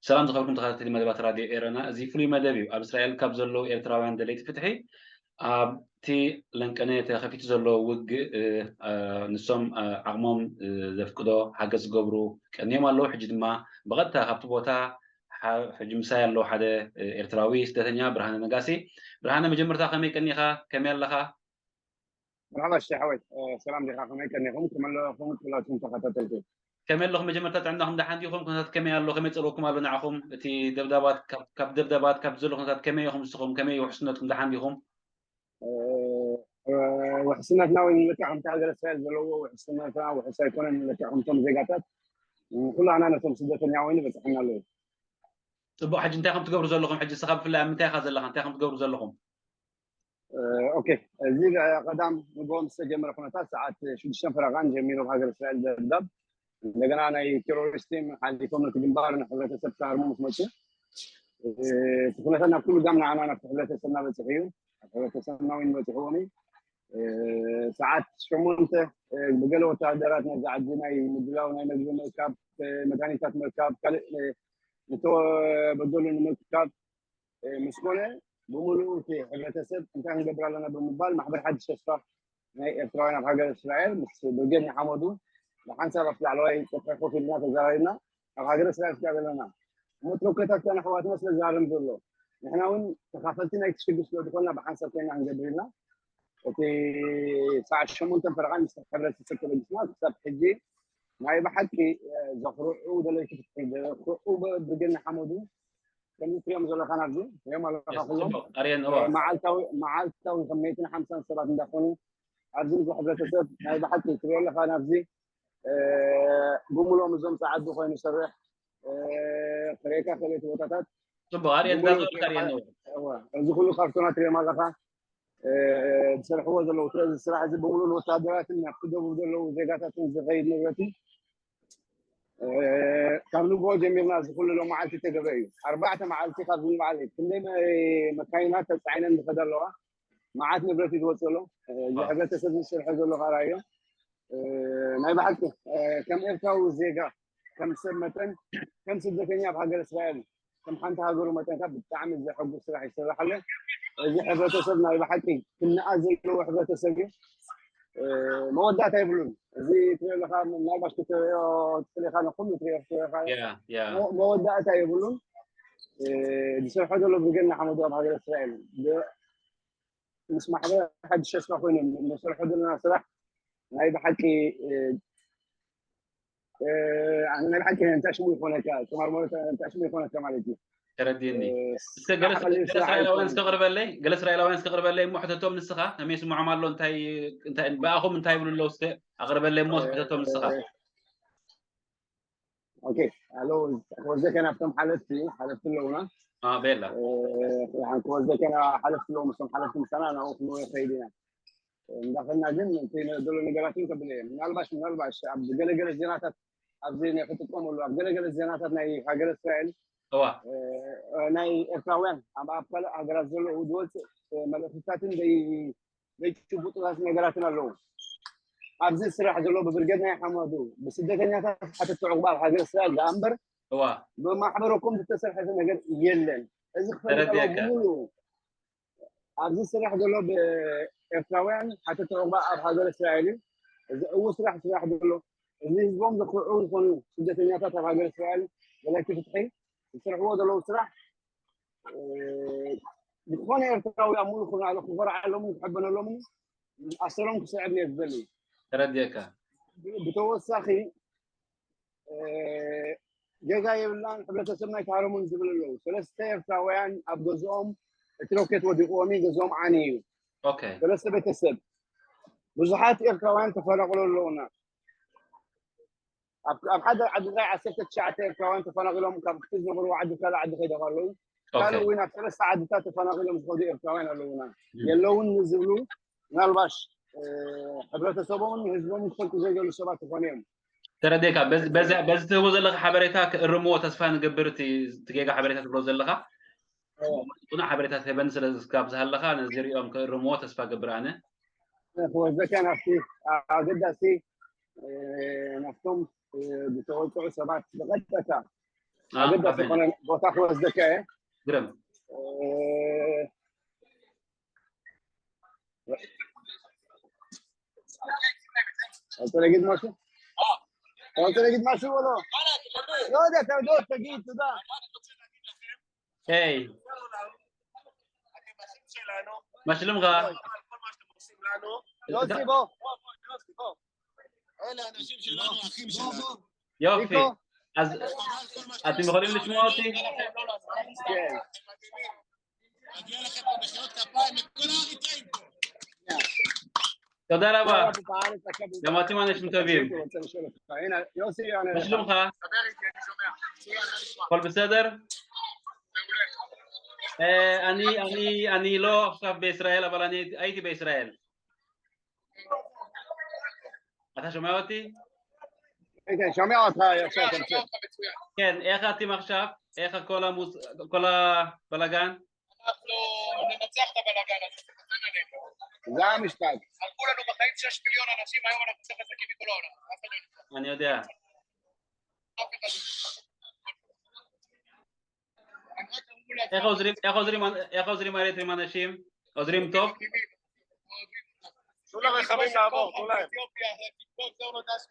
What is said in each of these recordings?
ሰላም ዝኸበርኩም ተኸታተልቲ መደባት ራድዮ ኤረና፣ እዚ ፍሉይ መደብ እዩ። ኣብ እስራኤል ካብ ዘለዉ ኤርትራውያን ደለይቲ ፍትሒ ኣብቲ ለንቀነ ተኸፊቱ ዘሎ ውግእ፣ እ፣ እ፣ ንሶም፣ እ፣ ዓቕሞም፣ እ፣ ዘፍቅዶ ሓገዝ ዝገብሩ ቀንዮም ኣለዉ። ሕጂ ድማ ብቐጥታ ካብቲ ቦታ ሓ-፣ ሕጂ ምሳይ ኣለዉ ሓደ፣ እ፣ ኤርትራዊ ስደተኛ ብርሃነ ነጋሲ። ብርሃነ፣ መጀመርታ ከመይ ቀኒኻ? ከመይ ኣለኻ? መርሓባ ሽሓወይ፣ ሰላም ዲኻ? ከመይ ቀኒኹም? ከመለኹም ኩላችሁም ተኸታተልቲ። ከመይ ኣለኹም? መጀመርታ ጥዕናኹም ደሓን ዲኹም? ኩነታት ከመይ ኣሎ? ከመይ ጸልወኩም ኣሎ ንዓኹም? እቲ ደብዳባት፣ ካብ፣ ካብ ደብዳባት፣ ካብ ዘሎ ኩነታት ከመይ ኢኹም ንስኹም? ከመይ ውሕስነትኩም? ደሓን ዲኹም? ውሕስነትና ወይ ንልክዕ ከምቲ ሃገረ እስራኤል ዘለዎ ውሕስነትና ውሕስ ኣይኮነን። ንልክዕ ከምቶም ዜጋታት ኩላና ነቶም ስደተኛ ኮይኑ በጽሐና ኣለዉ። ጽቡቕ። ሕጂ እንታይ ከም ትገብሩ ዘለኹም? ሕጂ ንስኻ ብፍላይ ኣብ ምንታይ ኢኻ ዘለኻ? እንታይ ከም ትገብሩ ዘለኹም? ኦኬ፣ እዚ ቀዳም ንግሆ ምስ ተጀመረ ኩነታት ሰዓት ሽዱሽተ ፈረቓን ጀሚሩ ኣብ ሃገር እስራኤል ደብዳብ እንደገና ናይ ቴሮሪስት ቲም ሓሊፎም ነቲ ግንባር ንሕብረተሰብ ክሃርሙ ምስ መፁ እቲ ኩነታት ናብ ኩሉ ጋም ንዓና ናብቲ ሕብረተሰብና በፂሑ እዩ። ናብ ሕብረተሰብና እውን በፂሕዎም እዩ። ሰዓት ሸሞንተ ብገለ ወታደራት ነዚ ዓዲ ናይ ምድላው ናይ መግቢ ምእካብ መድሃኒታት ምእካብ ካልእ ዝተበደሉ ንምእካብ ምስ ኮነ ብምሉኡ እቲ ሕብረተሰብ እንታይ ክንገብር ኣለና ብምባል ማሕበር ሓድሽ ተስፋ ናይ ኤርትራውያን ኣብ ሃገር እስራኤል ምስ ብርጌድ ንሓመዱ ብሓንሳብ ኣብቲ ላዕለዋይ ሰፍሒ ኮፍ ኢልና ተዘራሪብና ኣብ ሃገር እስራኤል ስጋ ዘለና እሞ ትረኮታት ከነ ኣሕዋትና ስለ ዝዛረም ዘሎ ንሕና እውን ተካፈልቲ ናይ ትሽግር ስለ ዝኾንና ብሓንሳብ ኮይና ክንገብር ኢልና እቲ ሰዓት ሸሞንተ ፈረቓ ምስ ሕብረተሰብ ተበጊስና ክሳብ ሕጂ ናይ ብሓቂ ዘኽርዑ ደለይቲ ፍትሒ ዘኽርዑ ብርጌድ ንሓመዱ ከምዚ ትሪኦም ዘለኻ ናብዚ እዮም ኣለኻ ኩሎም መዓልታዊ መዓልታዊ ከም መይትን ሓምሳን ሰባት እንዳኾኑ ኣብዚ ንዚ ሕብረተሰብ ናይ ብሓቂ ትሪኦ ኣለኻ ናብዚ ብምሎም እዞም ፃዓዱ ኮይኑ ሰርሕ ክሬካ ከሌት ቦታታት ፅቡቅ ኣርየ እንዳዞርካ ኣርየ እዚ ኩሉ ካርቶና ትሪኦም ኣለኻ ዝሰርሕዎ ዘለዉ ስለዚ ስራሕ እዚ ብምሉእ ንወታደራትን ኣብቲ ደቡብ ዘለዉ ዜጋታትን ዝኸይድ ንብረት እዩ ካብ ንግሆ ጀሚርና እዚ ኩሉ ሎም መዓልቲ ተገበ እዩ ኣርባዕተ መዓልቲ ካብዚ ንባዕሊ ክንደይ መካይናት ተፃዒነን ዝኸደ ኣለዋ መዓት ንብረት እዩ ዝወፅእ ኣሎ እዚ ሕብረተሰብ ዝሰርሐ ዘሎ ካራዮ ናይ ብሓቂ ከም ኤርትራዊ ዜጋ ከም ሰብ መጠን ከም ስደተኛ ኣብ ሃገር እስራኤል ከም ሓንቲ ሃገሩ መጠን ካብ ብጣዕሚ ዘሐጉስ ስራሕ ይሰርሕ ኣሎ። እዚ ሕብረተሰብ ናይ ብሓቂ ክነኣዝ ዘለዎ ሕብረተሰብ እዩ። መወዳእታ የብሉን። እዚ ትሪኦ ኣለኻ ምናልባሽ ክትሪኦ ትኽእል ኢኻ ንኩሉ ትሪኦ ትኽእል ኢኻ። መወዳእታ የብሉን። ዝሰርሖ ዘሎ ብርጌድ ንሓመዱ ኣብ ሃገር እስራኤል ምስ ማሕበር ሓድሽ ተስፋ ኮይኖም ንሰርሖ ዘለና ስራሕ ናይ ብሓቂ ናይ ብሓቂ እንታይ ሽሙ ይኾነካ ጥማር ማለት እንታይ ሽሙ ይኾነካ ማለት እዩ ተረዲኒ እስከ ገለ እስራኤላውያን እስከ ቅርበለይ ገለ እስራኤላውያን እስከ ቅርበለይ እሞ ሕተቶም ንስኻ ከመይ ስምዖም ኣሎ እንታይ እንታይ ብኣኹም እንታይ ይብሉ ኣለዉ እስከ ኣቅርበለይ እሞ ሕተቶም ንስኻ ኦኬ ኣሎ ወዘከ ናብቶም ሓለፍቲ ሓለፍቲ ኣለውና ቤላ ወዘከ ሓለፍቲ ኣለዉ ምስቶም ሓለፍቲ ምሳና ናብኡ ክንወ ከይድ ኢና እንዳኸና ግን እቲ ዘሎ ነገራት እውን ከብል እየ ምናልባሽ ምናልባሽ ኣብ ገለገለ ዜናታት ኣብዚ ናይ ክጥቀመሉ ኣብ ገለገለ ዜናታት ናይ ሃገር እስራኤል ናይ ኤርትራውያን ኣብ ኣብ ካልእ ሃገራት ዘለዉ ዝወፅእ መልእክትታትን ዘይጭቡጡታት ነገራትን ኣለዉ ኣብዚ ስራሕ ዘሎ ብብርጌድ ናይ ሓመዱ ብስደተኛታት ሓተቲ ዕቁባ ኣብ ሃገር እስራኤል ደኣ እምበር ብማሕበረኮም ዝተሰርሐ ነገር የለን እዚ ክፈልጥ ብሙሉ ኣብዚ ስራሕ ዘሎ ብኤርትራውያን ሓተቲ ዕቁባ ኣብ ሃገር እስራኤል እዩ እዚ እዉ ስራሕ ስራሕ ዘሎ እዚ ህዝቦም ዘኽርዑ ዝኾኑ ስደተኛታት ኣብ ሃገር እስራኤል ዘላይቲ ፍትሒ ዝሰርሕዎ ዘለዉ ስራሕ ዝኾነ ኤርትራዊ ኣብ ሙሉ ኩርናሎ ክኾርዓሎምን ክሕበነሎምን ኣሰሮም ክስዕብ እየ ዝደሊ ተረድየካ ብተወሳኺ ገዛ የብላን ሕብረተሰብና ኣይተሃረሙን ዝብል ኣለዉ ሰለስተ ኤርትራውያን ኣብ ገዝኦም እቲ ሮኬት ወዲቕዎም እዩ ገዝኦም ዓኒ እዩ ሰለስተ ቤተሰብ ብዙሓት ኤርትራውያን ተፈናቕሎ ኣለዉና ኣብ ሓደ ዓዲ ጥራይ ዓሰርተ ትሽዓተ ኤርትራውያን ተፈናቒሎም ካብ ክፍቲ ዝነበሩ ዓዲ ካልእ ዓዲ ከይዶም ኣለዉ ካልእ እውን ኣብ ሰለስተ ዓድታት ተፈናቒሎም ዝኸዱ ኤርትራውያን ኣለዉና የለውን ንዝብሉ ምናልባሽ ሕብረተሰቦምን ህዝቦምን ክፈልጡ ዘይደሉ ሰባት ክኾኑ እዮም ተረዴካ በዚ ትህቦ ዘለካ ሓበሬታ ክእርምዎ ተስፋ ንገብር እቲ ጌጋ ሓበሬታ ትብሎ ዘለካ ቁኑዕ ሓበሬታ ትህበኒ ስለ ካብ ዝሃለካ ነዚ ሪኦም ክእርምዎ ተስፋ ገብር ኣነ ክወዘካ ናብቲ ኣገዳሲ ናብቶም ዝተወፅዑ ሰባት ብቐጥታ ኣገዳሲ ዝኾነ ቦታ ክወስደካ እየ። ግርም። Quanto ne git masu? Quanto ne git masu, bolo? Yo, da ta do ta git da. Hey. מה שלומך? Yo, si bo. אלה אנשים שלנו, אחים שלנו. יופי. אז אתם יכולים לשמוע אותי? כן. מגיע לכם פה מחיאות כפיים לכל האריתראים פה. תודה רבה. בארץ הקדומה. גם אתם אנשים טובים. רוצה לשאול אותך. הנה, יוסי, אני מה שלומך? דבר איתי, אני שומע. מצוין, מה נשמע? הכל בסדר? אה, אני, אני, אני לא עכשיו בישראל, אבל אני הייתי בישראל. אתה שומע אותי? כן, שומע אותך עכשיו. שומע אותך מצוין. כן, איך אתם עכשיו? איך כל המוס... כל הבלגן? אנחנו ננצח את הבלאגן הזה, תחזיר עלינו. זה המשפט. הרגו לנו בחיים שש מיליון אנשים, היום אנחנו נצא חזקים מכל העולם. אף אחד לא נצא. אני יודע. אף אחד לא נצא. הם רק אמרו לעצמם, איך עוזרים, איך עוזרים, איך עוזרים האריתרים אנשים? עוזרים טוב? תנו לרכבים לעבור, תנו להם. אתיופיה, תבדוק, זהו, לא דש.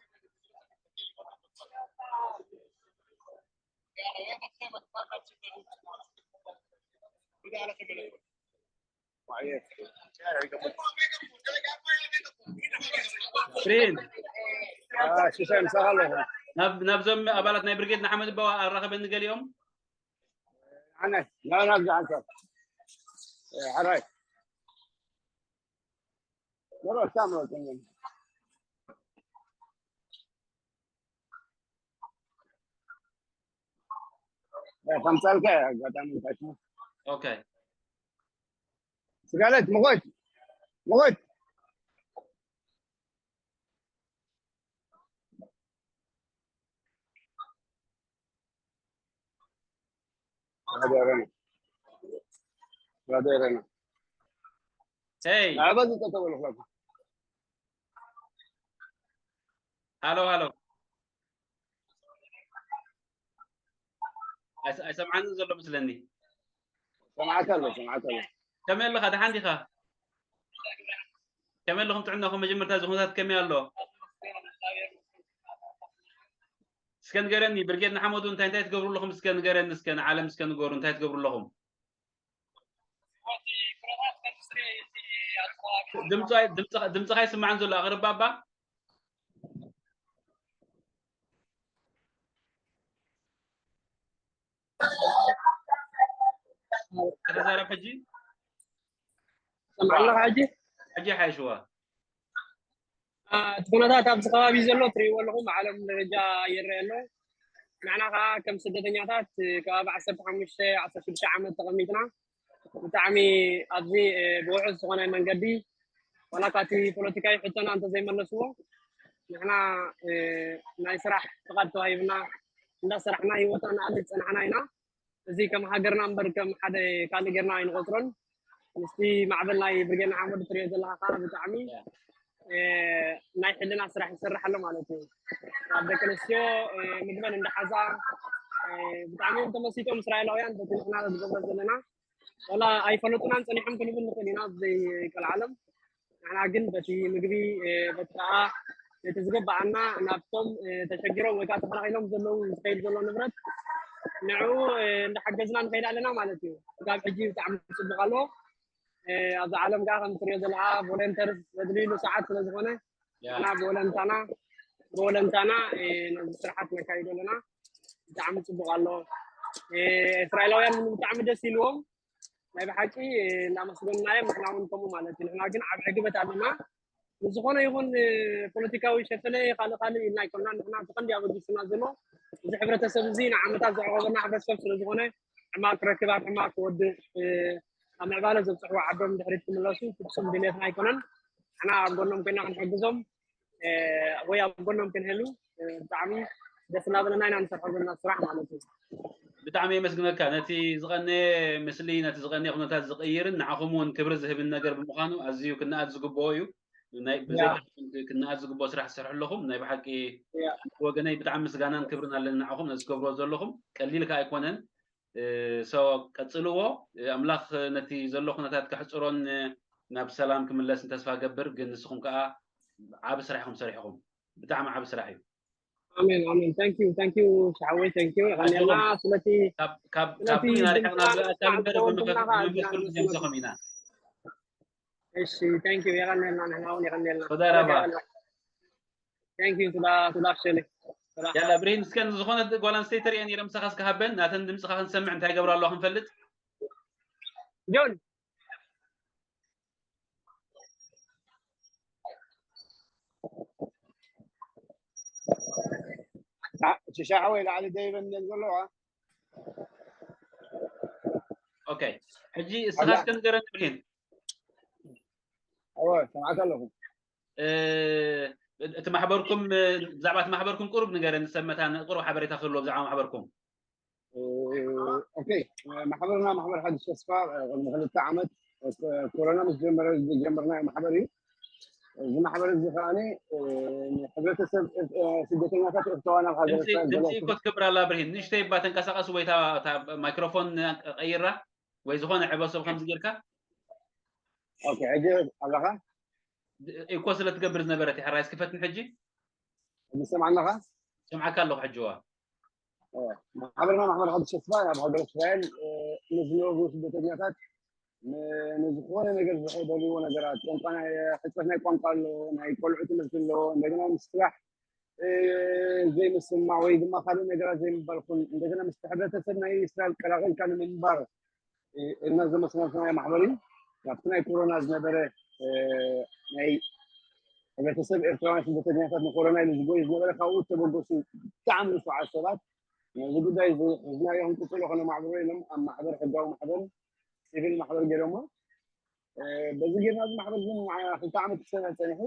יאללה, אוהב אתכם, אכפת להם שתרוץ. תודה לכם ולכל. ፍሬን 아, 시사님 사갈로. ናብ ናብዞም ኣባላት ናይ ብርጌድ ንሓመድ ኣበባ ኣራኸበኒ ገሊኦም أنا لا نرجع أنت. حراي. مرة كاملة كمان. خمسة ألف كي قاعد أعمل تشوف. ኦኬ سقالت مغوت. مغوت. هذا رنا. هذا رنا. ሄይ لا بس أنت تقول خلاص. ሃሎ ሃሎ ኣይሰ- ኣይሰምዓንን ዘሎ መስለኒ سمعك الله، سمعك الله. ከመይ ኣለኻ ደሓን ዲኻ ከመይ ኣለኹም ጥዕናኹም መጀመርታ እዚ ኩነታት ከመይ ኣሎ እስከ ንገረኒ ብርጌድ ንሓመዱ እንታይ እንታይ ትገብሩ ኣለኹም እስከ ንገረኒ እስከ ንዓለም እስከ ንገሩ እንታይ ትገብሩ ኣለኹም ድምፂ ድምፂ ድምፅኻ ይስማዕን ዘሎ ኣቕርባ ኣባ ከተዛረብ ሕጂ ሰማዕ ኣለኻ ሕጂ ሕጂ ሓይሽዋ እቲ ኩነታት ኣብዚ ከባቢ ዘሎ ትሪእዎ ኣለኹም ዓለም ደረጃ ይረአ ኣሎ ንሕና ከዓ ከም ስደተኛታት ከባቢ ዓሰርተ ሓሙሽተ ዓሰርተ ሽዱሽተ ዓመት ተቐሚጥና ብጣዕሚ ኣብዚ ብውሑስ ዝኾነ መንገዲ ዋላ ካቲ ፖለቲካዊ ሕቶና እንተዘይመለስዎ ንሕና ናይ ስራሕ ፍቓድ ተዋሂብና እንዳሰራሕና ሂወትና ንኣል ዝፀናሕና ኢና እዚ ከም ሃገርና እምበር ከም ሓደ ካልእ ጌርና ኣይንቆፅሮን ምስቲ ማዕበል ናይ ብርጌና ሓመዱ ትሪኦ ዘለካ ከዓ ብጣዕሚ ናይ ሕልና ስራሕ ይሰርሕ ኣሎ ማለት እዩ ኣብ ደቂ ኣንስትዮ ምግበን እንዳሓዛ ብጣዕሚ እዮም ተመሲጦም እስራኤላውያን በቲ ንሕና ዝገብሮ ዘለና ዋላ ኣይፈለጡናን ፀኒሖም ክንብል ንኽእል ኢና ዘይቀልዓለም ንሕና ግን በቲ ምግቢ በቲ ከዓ እቲ ዝግበኣና ናብቶም ተሸጊሮም ወይ ከዓ ተፈናቒሎም ዘለዉ ዝኸይድ ዘሎ ንብረት ንዕኡ እንዳሓገዝና ንኸይድ ኣለና ማለት እዩ ካብ ሕጂ ብጣዕሚ ፅቡቅ ኣሎ ኣብዚ ዓለም ከዓ ከም ትሪኦ ዘለካ ቮለንተር ዘድልይሉ ሰዓት ስለ ዝኾነ ንሕና ብወለንታና ብወለንታና ነዚ ስራሓት ነካይዶ ኣለና ብጣዕሚ ፅቡቅ ኣሎ እስራኤላውያን ብጣዕሚ ደስ ኢልዎም ናይ ብሓቂ እናመስገንናዮም ንሕና እውን ከምኡ ማለት እዩ ንሕና ግን ዓብ ዕግበት ኣለና ንዝኾነ ይኹን ፖለቲካዊ ሸፈነ ካልእ ካልእ ኢልና ኣይኮና ንሕና እቲ ቀንዲ ኣበጊስና ዘሎ እዚ ሕብረተሰብ እዚ ንዓመታት ዘዕቆበና ሕብረተሰብ ስለዝኾነ ሕማቅ ክረክብ ኣብ ሕማቅ ክወድእ ኣብ ምዕባለ ዘብፅሕዎ ዓዶም ድሕሪት ክምለሱ ፍፁም ድልየትና ኣይኮነን ንሕና ኣብ ጎኖም ኮይና ክንሕግዞም ወይ ኣብ ጎኖም ክንህሉ ብጣዕሚ ደስ እናበለና ኢና ንሰርሖ ዘለና ስራሕ ማለት እዩ ብጣዕሚ የመስግነካ ነቲ ዝቐነየ ምስሊ ነቲ ዝቐነየ ኩነታት ዝቕይርን ንዓኹም እውን ክብሪ ዝህብን ነገር ብምዃኑ ኣዝዩ ክነኣድ ዝግብኦ እዩ ናይ ብዘይ ክነኣት ዝግብኦ ስራሕ ትሰርሑ ኣለኹም። ናይ ብሓቂ ወገነይ ብጣዕሚ ምስጋናን ክብርን ኣለኒ ንዓኹም ነዚ ትገብርዎ ዘለኹም። ቀሊል ከኣ ኣይኮነን። ሶ ቀጽልዎ። ኣምላኽ ነቲ ዘሎ ኩነታት ከሕጽሮን ናብ ሰላም ክምለስን ተስፋ ገብር። ግን ንስኹም ከኣ ዓቢ ስራሕ ኢኹም ሰሪሕኹም። ብጣዕሚ ዓቢ ስራሕ እዩ። ኣሜን ኣሜን። Thank you thank you ሓወይ thank you። የቐንየልና ስለቲ ካብ ካብ ቡን ኢና ርሒቕና ብኣካል እምበር ብመንፈስ ቅዱስ ኢና። እሺ thank you። የቐንየልና ንሕና እውን የቐንየልና። ተዳራባ Thank you ቱዳ ቱዳ ሸሊ። ያላ ብርሂን እስከ ዝኾነ ጓል ኣንስተይቲ ሪአ ነይረ ምሳኻ እስከ ሃበን ናተን ድምፅኻ ክንሰምዕ እንታይ ገብራ ኣለዋ ክንፈልጥ። ጆን ሽሻ ሓወይ ላዕሊ ደይበን ዘለዋ ኦኬ ሕጂ እስኻ እስከ ንገረኒ ብርሂን። እወ ሰምዓካ ኣለኹ። እቲ ማሕበርኩም ብዛዕባ እቲ ማሕበርኩም ቁሩብ ንገረኒ ሰብ መታን ቁሩብ ሓበሬታ ክህልዎ ብዛዕባ ማሕበርኩም። ኦኬ ማሕበርና ማሕበር ሓድሽ ተስፋ ቅድሚ ክልተ ዓመት ኮሮና ምስ ጀመረ ዝጀመርናዮ ማሕበር እዩ። እዚ ማሕበር እዚ ከዓ ሕብረተሰብ ስደተኛታት ኤርትራውያን ኣብ ሃገር ኤርትራ ድምፂ እኮ ትገብር ኣላ ብርሂን ንእሽተይ እባ ተንቀሳቀስ ወይ እታ ማይክሮፎን ቀይራ ወይ ዝኾነ ዕበ ሰብ ከምዚ ጌርካ ኦኬ ሕጂ ኣለኻ ኢኮ ስለ ትገብር ዝነበረት ሕራይ እስክፈትን ሕጂ ዝሰማዕ ኣለኻ ሰምዓካ ኣለኹ ሕጂዋ ማሕበርና ማሕበር ሓድሽ ተስፋ ኣብ ሃገር እስራኤል ንዝነብሩ ስደተኛታት ንዝኾነ ነገር ዝደልይዎ ነገራት ቋንቋ ናይ ሕፅረት ናይ ቋንቋ ኣሎ ናይ ቆልዑ ትምህርቲ ኣሎ እንደገና ምስ ስራሕ ዘይምስማዕ ወይ ድማ ካልእ ነገራት ዘይምባል ኩን እንደገና ምስ ሕብረተሰብ ናይ እስራኤል ቀላቂልካ ንምንባር እና ዘመስረትና ማሕበር እዩ ካብቲ ናይ ኮሮና ዝነበረ ናይ ሕብረተሰብ ኤርትራውያን ስደተኛታት ንኮሮና ኢሉ ዝጎዩ ዝነበረ ካብኡ ተበገሱ ብጣዕሚ ንፉዓት ሰባት ነዚ ጉዳይ እዚ ሒዝናዮ ክንቅፅሎ ከነማዕብሮ ኢሎም ኣብ ማሕበር ሕጋዊ ማሕበር ሲቪል ማሕበር ገይሮሞ በዚ ጌርና እዚ ማሕበር ግን ክልተ ዓመት ክሰነ ፀኒሑ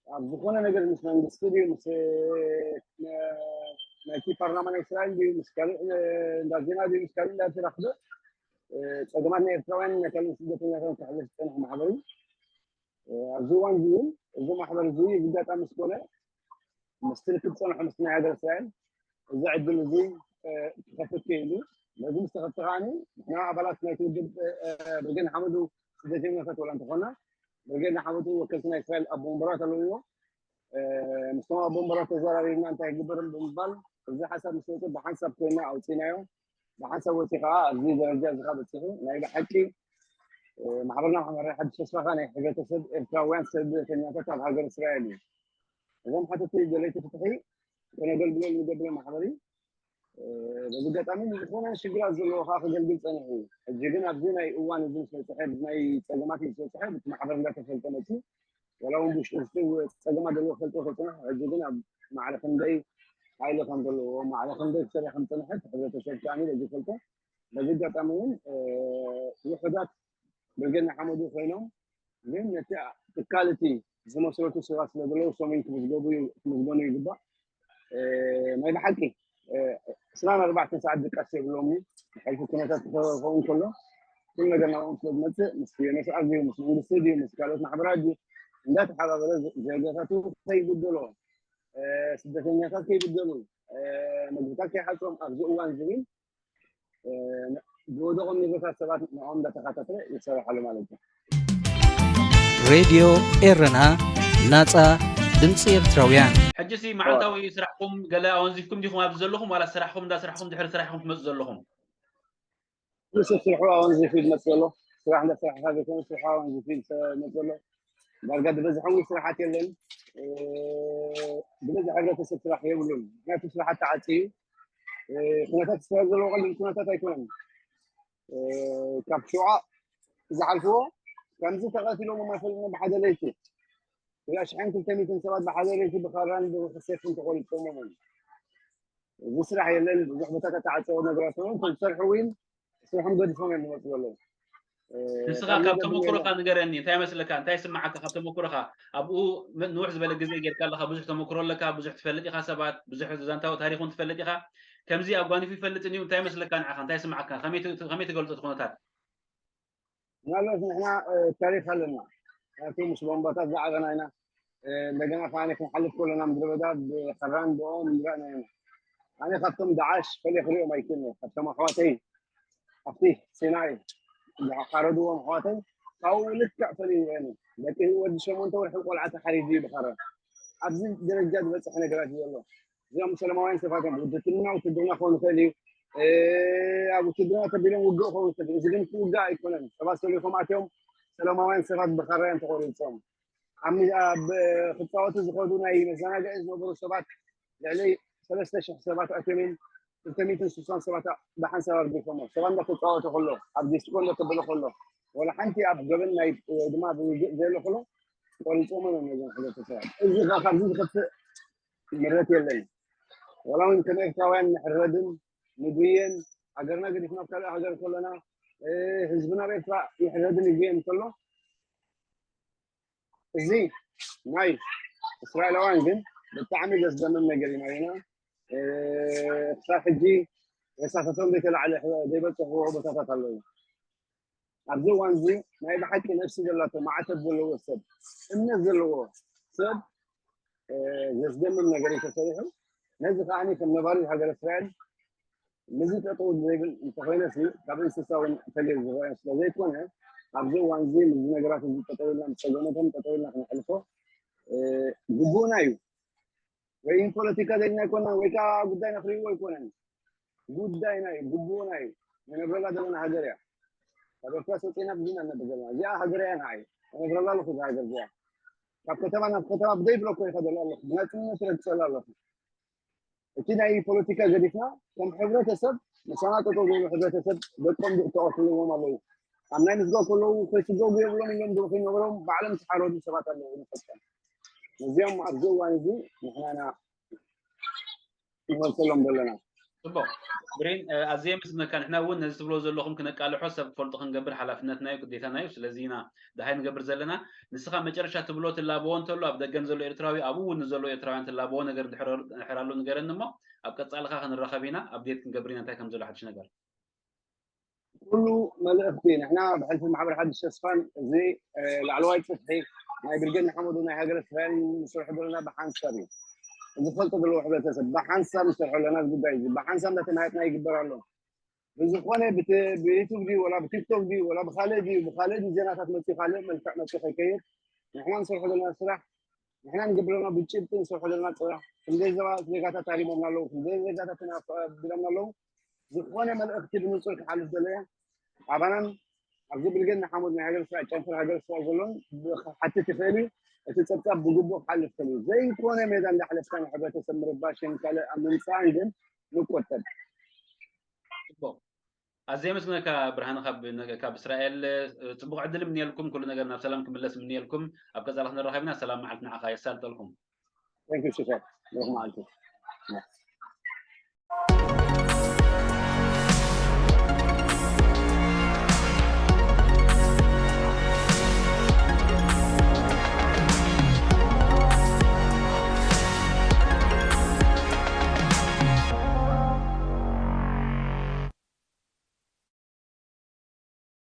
ኣብ ዝኾነ ነገር ምስ መንግስቲ ድዩ ምስ ናይቲ ፓርላማ ናይ እስራኤል ድዩ ምስ ካልእ እንዳ ዜና ድዩ ምስ ካልእ እንዳተራኽበ ፀገማት ናይ ኤርትራውያን ናይ ካልእ ስደተኛታት ክሕልፍ ዝፀንሐ ማሕበር እዩ ኣብዚ እዋን እዚ እውን እዚ ማሕበር እዚ እዚ ኣጋጣሚ ዝኾነ ምስቲ ርክብ ዝፀንሑ ምስቲ ናይ ሃገር እስራኤል እዚ ዕድል እዚ ክኸፍት ክኢሉ ነዚ ምስ ተኸፍተ ከዓኒ ንሕና ኣባላት ናይቲ ውድብ ብርጌድ ንሓመዱ ስደተኛታት ወላ እንተኾና ብርጌድ ንሓመዱ ወከልቲ ናይ እስራኤል ኣቦ ወንበራት ኣለውዎ ምስቶም ኣቦ ወንበራት ተዘራሪብና እንታይ ክግበር ብምባል እዚ ሓሳብ ምስ ወፅእ ብሓንሳብ ኮይና ኣውፂናዮ ብሓንሳብ ወፂ ከዓ ኣብዚ ደረጃ እዚ ከዓ በፂሑ ናይ ብሓቂ ማሕበርና ማሕበራዊ ሓድሽ ተስፋ ከዓ ናይ ሕብረተሰብ ኤርትራውያን ስደተኛታት ኣብ ሃገር እስራኤል እዩ እዞም ሓተቲ ደለይቲ ፍትሒ ከነገልግለሉ ንገብረ ማሕበር እዩ በዚ ኣጋጣሚ ዝኾነ ሽግራት ዘለዎ ከዓ ከገልግል ፀኒሑ እዩ ሕጂ ግን ኣብዚ ናይ እዋን እዚ ምስ በፅሐ ናይ ፀገማት ምስ በፅሐ እቲ ማሕበር እንዳተፈልጠ መፅኡ ዋላ እውን ብውሽጢ ውሽጢ ፀገማት ዘለዎ ፈልጦ ከፅንሕ ሕጂ ግን ኣብ ማዕረ ክንደይ ሓይሊ ከም ዘለዎ ማዕረ ክንደይ ክሰርሕ ከም ፀንሐ እቲ ሕብረተሰብ ከዓ በዚ ፈልጦ በዚ ኣጋጣሚ እውን ውሑዳት ብርጌድ ንሓመዱ ኮይኖም ግን ነቲ ትካል እቲ ዝመስረቱ ሰባት ስለ ዘለዉ ሰሙን ክምዝገቡ ክምዝገኑ ይግባእ ናይ ብሓቂ ዕስራን ኣርባዕተን ሰዓት ድቃስ የብሎም እዩ ሕልፊ ኩነታት ክኸውን ከሎ ኩሉ ነገር ናብኦም ስለ ዝመፅእ ምስ ዮነስ ድዩ ምስ መንግስቲ ድዩ ምስ ካልኦት ማሕበራት ድዩ እንዳተሓባበረ ዜጋታቱ ከይጉደሎ ስደተኛታት ከይጉደሉ ምግብታት ከይሓፅሮም ኣብዚ እዋን ዝብል ዝወደቖም ንብረታት ሰባት ንኦም እንዳተኸታተለ ይሰርሓሉ ማለት እዩ ሬድዮ ኤረና ናጻ ድምፂ ኤርትራውያን ሕጂ ሲ መዓልታዊ ስራሕኩም ገለ ኣወንዚፍኩም ዲኹም ኣብዚ ዘለኹም ዋላ ስራሕኩም እንዳስራሕኩም ድሕሪ ስራሕኩም ትመፁ ዘለኹም ንሱ ስርሑ ኣወንዚፉ ዝመፅእ ዘሎ ስራሕ እንዳስራሕካ ዘይኮነ ስርሑ ኣወንዚፉ ዝመፅእ ዘሎ ዳርጋ ዝበዝሐ እውን ስራሓት የለን ብበዝሒ ሕብረተሰብ ስራሕ የብሉን ምክንያቱ ስራሓት ተዓፅዩ ኩነታት ስራሕ ዘለዎ ቀሊል ኩነታት ኣይኮነን ካብ ሽውዓ ዝሓልፍዎ ከምዚ ተቐቲሎም ማፈልኒ ብሓደ ለይቲ ኢላ ሽሕን ክልተ ሚትን ሰባት ብሓደ ለይቲ ብኻራን ብክሴፍን ተቆሪፆሞም እዮም እዚ ስራሕ የለን ብዙሕ ቦታ ከተዓፀዎ ነገራት እዮም ዝሰርሑ እውን ስርሖም ገዲፎም እዮም ዝመፁ ዘለዉ ንስኻ ካብ ተመክሮኻ ንገረኒ እንታይ መስለካ እንታይ ስምዓካ ካብ ተመክሮኻ ኣብኡ ንውሕ ዝበለ ግዜ ጌርካ ኣለካ ብዙሕ ተመክሮ ኣለካ ብዙሕ ትፈልጥ ኢኻ ሰባት ብዙሕ ዛንታዊ ታሪክ እውን ትፈልጥ ኢኻ ከምዚ ኣጓኒፉ ይፈልጥ እዩ እንታይ መስለካ ንዓኻ እንታይ ስምዓካ ከመይ ትገልፆ እቲ ኩነታት ምናልባት ንሕና ታሪክ ኣለና ምክንያቱ ምስ ቦምባታት ዝዓበና ኢና። እንደገና ከዓ ክንሓልፍ ከለና ምድረ በዳ ብሕራን ብኦም ንረኣና ኢና። ኣነ ካብቶም ዳዓሽ ፈለየ ክሪኦም ኣይክእልን እየ። ካብቶም ኣሕዋተይ ኣብቲ ሲናይ ዝሓረድዎም ኣሕዋተይ ካብኡ ልክዕ ፈለዩ ይረኣኒ። ደቂ ወዲ ሸሞንተ ወርሒ ቆልዓ ተሓሪዱ እዩ ብኸረ። ኣብዚ ደረጃ ዝበፅሐ ነገራት እዩ ዘሎ። እዚኦም ሰላማውያን ሰባት እዮም። ውትድርና ውትድርና ክኾኑ ይኽእል እዩ። ኣብ ውትድርና ተቢሎም ውግእ ክኾኑ ይኽእል እዩ። እዚ ግን ውግእ ኣይኮነን። ሰባት ሰሊኾም ኣትዮም ሰላማውያን ሰባት ብኸራያን ተቆሪፆም ኣብ ክፃወቱ ዝኸዱ ናይ መዘናግዒ ዝነበሩ ሰባት ልዕሊ ሰለስተ ሽሕ ሰባት ኣትዮም እዮም። ክልተ ሚእትን ስሳን ሰባት ብሓንሳብ ኣርጊፎሞ ሰባት እንዳተፃወተ ከሎ ኣብ ዲስኮ እንዳተበለ ከሎ ወላ ሓንቲ ኣብ ገበን ናይ ወይ ድማ ብውግእ ዘየለ ከሎ ቆሪፆሞ እዮም ነዞም ሕብረተሰባት። እዚ ኸ ካብዚ ዝኸፍእ ምረት የለን። ወላ እውን ከም ኤርትራውያን ንሕረድን ንጉየን ሃገርና ገዲፍና ኣብ ካልእ ሃገር ከለና ህዝብና ኣብ ኤርትራ ይሕረድን ይጉየን ከሎ እዚ ናይ እስራኤላውያን ግን ብጣዕሚ ዘስደምም ነገር እዩ። ማለና ክሳብ ሕጂ ሬሳታቶም ዘይተላዕለ ዘይበፅሕዎ ቦታታት ኣለዉ። ኣብዚ እዋን እዚ ናይ ብሓቂ ነፍሲ ዘላቶ ማዕተብ ዘለዎ ሰብ እምነት ዘለዎ ሰብ ዘስደምም ነገር እዩ ተሰሪሑ። ነዚ ከዓ ከም ነባሪ ሃገር እስራኤል ምዚ ጠጠው ዘይብል እንተኮይነ ሲ ካብ እንስሳ እውን ፈልዩ ዝረአ ስለዘይኮነ ኣብዚ እዋን እዚ ምዚ ነገራት እዚ ጠጠው ኢልና ምስ ፀገመቶም ጠጠው ኢልና ክነሕልፎ ግቡእና እዩ። ወይ ፖለቲካ ዜግና ኣይኮናን ወይ ከዓ ጉዳይና ክርእይዎ ኣይኮነን። ጉዳይና እዩ፣ ግቡእና እዩ። ንነብረላ ዘለና ሃገር እያ። ካብ ኤርትራ ሰፂና ብዙና ነብር ዘለና እዚኣ ሃገር እያ ንዓይ። ነብረላ ኣለኹ እዛ ሃገር እዚኣ። ካብ ከተማ ናብ ከተማ ብደይ ብለኮ ይኸደሉ ኣለኹ። ብናፅነት ረግፀሉ ኣለኹ። እቲ ናይ ፖለቲካ ገዲፍና ከም ሕብረተሰብ ምሳና ጠጠው ዝበሉ ሕብረተሰብ ደቆም ዝእተቐትልዎም ኣለዉ። ኣብ ናይ ምስጋው ከለዉ ከይስገጉ የብሎም ኢሎም ዝብኹ ይነበሮም ባዕሎም ዝሓረዱ ሰባት ኣለዉ ንፈልጦም። እዚኦም ኣብዚ እዋን እዚ ንሕናና ንመልሰሎም ዘለና። ፅቡቅ ብሬን ኣዝየ ምስነካ ንሕና እውን ነዚ ትብሎ ዘለኹም ክነቃልሖ ሰብ ክፈልጡ ክንገብር ሓላፍነትና እዩ ግዴታና እዩ ስለዚ ኢና ደሃይ ንገብር ዘለና ንስኻ መጨረሻ ትብሎ ትላበዎ እንተሎ ኣብ ደገን ዘሎ ኤርትራዊ ኣብኡ እውን ንዘሎ ኤርትራውያን ትላበዎ ነገር ድሕር ኣሎ ንገረኒ እሞ ኣብ ቀፃልኻ ክንራኸብ ኢና ኣብዴት ክንገብር ኢና እንታይ ከም ዘሎ ሓድሽ ነገር ኩሉ መልእኽቲ ንሕና ብሕልፊ ማሕበር ሓድሽ ተስፋን እዚ ላዕለዋይ ፅፍሒ ናይ ብርጌድ ንሓመዱ ናይ ሃገረ እስራኤል ንሰርሖ ዘለና ብሓንሳብ እዩ። ዝፈልጦ ዘለዎ ሕብረተሰብ ብሓንሳብ ንሰርሖ ኣለና እዚ ጉዳይ እዚ ብሓንሳብ እንዳተማሃጥና ይግበር ኣሎ። ብዝኾነ ብዩቱብ ድዩ ወላ ብቲክቶክ ድዩ ወላ ብካልእ ድዩ ብካልእ ድዩ ዜናታት መፅኡ ካልእ መልክዕ መፅኡ ከይከይድ ንሕና ንሰርሖ ዘለና ስራሕ ንሕና ንገብር ዘለና ብጭብጢ ንሰርሖ ዘለና ስራሕ ክንደይ ዜጋታት ታሪሞምና ኣለዉ ክንደይ ዜጋታት ተናቢሎምና ኣለዉ ዝኾነ መልእኽቲ ብንፁር ክሓልፍ ዘሎ እያ ኣባናን ኣብዚ ብርጌድ ንሓመዱ ናይ ሃገር ስራሕ ጨንፈር ሃገር ስራሕ ዘሎን ክሓትት ይኽእል እዩ እቲ ፀብፃብ ብግቡእ ክሓልፍ ይኽእል እዩ ዘይኮነ ሜዳ እንዳሕለፍካ ንሕብረተሰብ ምርባሽን ካልእ ኣብ ምምፃእን ግን ንቆጠብ ኣዘ የመስግነካ ብርሃነ ካብ እስራኤል ፅቡቅ ዕድል ምንየልኩም ኩሉ ነገር ናብ ሰላም ክምለስ ምንየልኩም ኣብ ቀፃሊ ክንራኸብ ኢና ሰላም መዓልቲ ንዓኻ የሳልጠልኩም Thank you ሽፈር ሩክ መዓልቲ